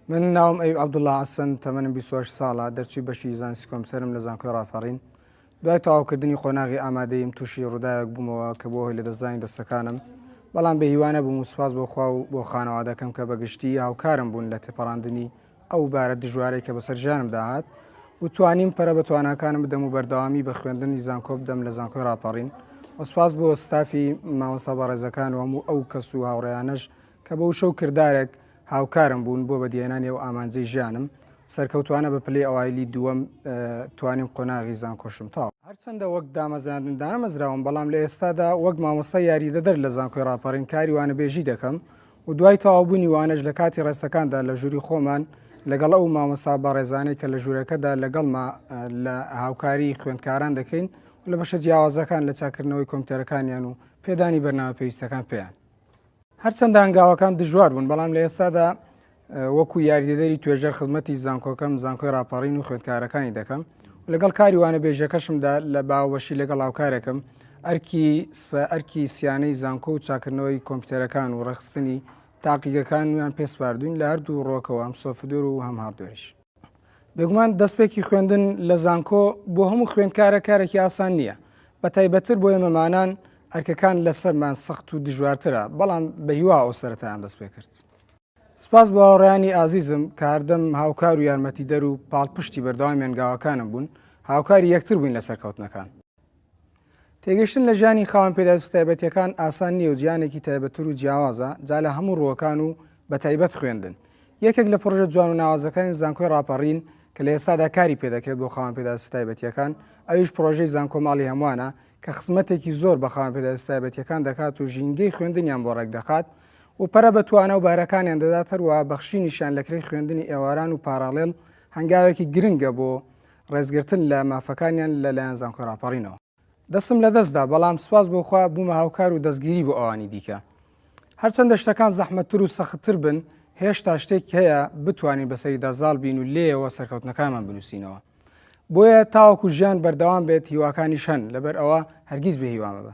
من ناوم ئەیوب عەبدوڵا حەسەن، تەمەنم 28 ساڵە، دەرچووی بەشی زانستی کۆمپیوتەرم لە زانکۆی ڕاپەڕین. دوای تەواوکردنی قۆناغی ئامادەییم تووشی ڕووداوێک بوومەوە کە بووە هۆی لەدەستدانی دەستەکانم، بەڵام بێ هیوا نەبووم و سوپاس بۆ خوا و بۆ خانەوادەکەم کە بە گشتی هاوکارم بوون لە تێپەڕاندنی ئەو بارە دژوارەی کە بەسەر ژیانمدا هات و توانیم پەرە بە تواناکانم بدەم و بەردەوامی بە خوێندنی زانکۆ بدەم لە زانکۆی ڕاپەڕین و سوپاس بۆ ستافی مامۆستا بەڕێزەکان و هەموو ئەو کەس و هاوڕێیانەش کە بە وشە و کردارێک هاوکارم بوون بۆ بەدیهێنانی ئەو ئامانجەی ژیانم، سەرکەوتوانە بە پلەی ئەوایلی دووەم توانیم قۆناغی زانکۆشم تەواو. هەرچەندە وەک دامەزراندن دانەمەزراوم، بەڵام لە ئێستادا وەک مامۆستای یاریدەدەر لە زانکۆی ڕاپەڕین کاری وانەبێژی دەکەم و دوای تەواوبوونی وانەش لە کاتی ڕێستەکاندا لە ژووری خۆمان لەگەڵ ئەو مامۆستا بەڕێزانەی کە لە ژوورەکەدا لەگەڵما لە هاوکاری خوێندکاران دەکەین و لە بەشە جیاوازەکان لە چاککردنەوەی کۆمپیوتەرەکانیان و پێدانی بەرنامە پێویستەکان پێیان. هەرچەندە هەنگاوەکان دژوار بوون، بەڵام لە ئێستادا وەکو یاریدەدەری توێژەر خزمەتی زانکۆکەم، زانکۆی ڕاپەڕین و خوێندکارەکانی دەکەم و لەگەڵ کاری وانەبێژەکەشمدا لە باوەشی لەگەڵ هاوکارێکم ئەرکی ئەرکی سیانەی زانکۆ و چاکردنەوەی کۆمپیوتەرەکان و ڕێکخستنی تاقیگەکانیان پێ سپاردوین لە هەردوو ڕۆکەوە هەم software و هەم hardware یش. بێگومان دەستپێکی خوێندن لە زانکۆ بۆ هەموو خوێندکارە کارێکی ئاسان نییە، بە تایبەتتر بۆ ئێمەمانان ئەرکەکان لەسەرمان سەخت و دژوارترە، بەڵام بە هیواوە سەرەتایان دەست پێکرد. سوپاس بۆ هاوڕێیانی ئازیزم کە هەردەم هاوکار و یارمەتیدەر و پاڵپشتی بەردەوامی هەنگاوەکانم بوون، هاوکاری یەکتر بووین لە سەرکەوتنەکان. تێگەشتن لە ژیانی خاوەن پێداویستە تایبەتیەکان ئاسان نییە و جیهانێکی تایبەتتر و جیاوازە، جا لە هەموو ڕووەکان و بە تایبەت خوێندن. یەکێک لە پڕۆژە جوان و ناوازەکانی زانکۆی ڕاپەڕین کە لە ئێستادا کاری پێدەکرێت بۆ خاوەن پێداویستە تایبەتیەکان ئەویش پڕۆژەی زانکۆ ماڵی هەمووانە کە خزمەتێکی زۆر بە خاوەن پێداویستە تایبەتیەکان دەکات و ژینگەی خوێندنیان بۆ ڕێکدەخات و پەرە بە توانا و بەهرەکانیان دەدات هەروەها بەخشینیشیان لە کرێی خوێندنی ئێواران و پاراڵێڵ هەنگاوێکی گرنگە بۆ ڕێزگرتن لە مافەکانیان لە لایەن زانکۆی ڕاپەڕینەوە. دەستم لە دەستدا، بەڵام سوپاس بۆ خوا بوومە هاوکار و دەستگیری بۆ ئەوانی دیکە. هەرچەندە شتەکان زەحمەتتر و سەختتر بن، هێشتا شتێک هەیە بتوانین بەسەریدا زاڵ بین و لێیەوە سەرکەوتنەکانمان بنووسینەوە. بۆیە تاوەکو ژیان بەردەوام بێت هیواکانیش هەن، لەبەر ئەوە هەرگیز بێ هیوا مەبە.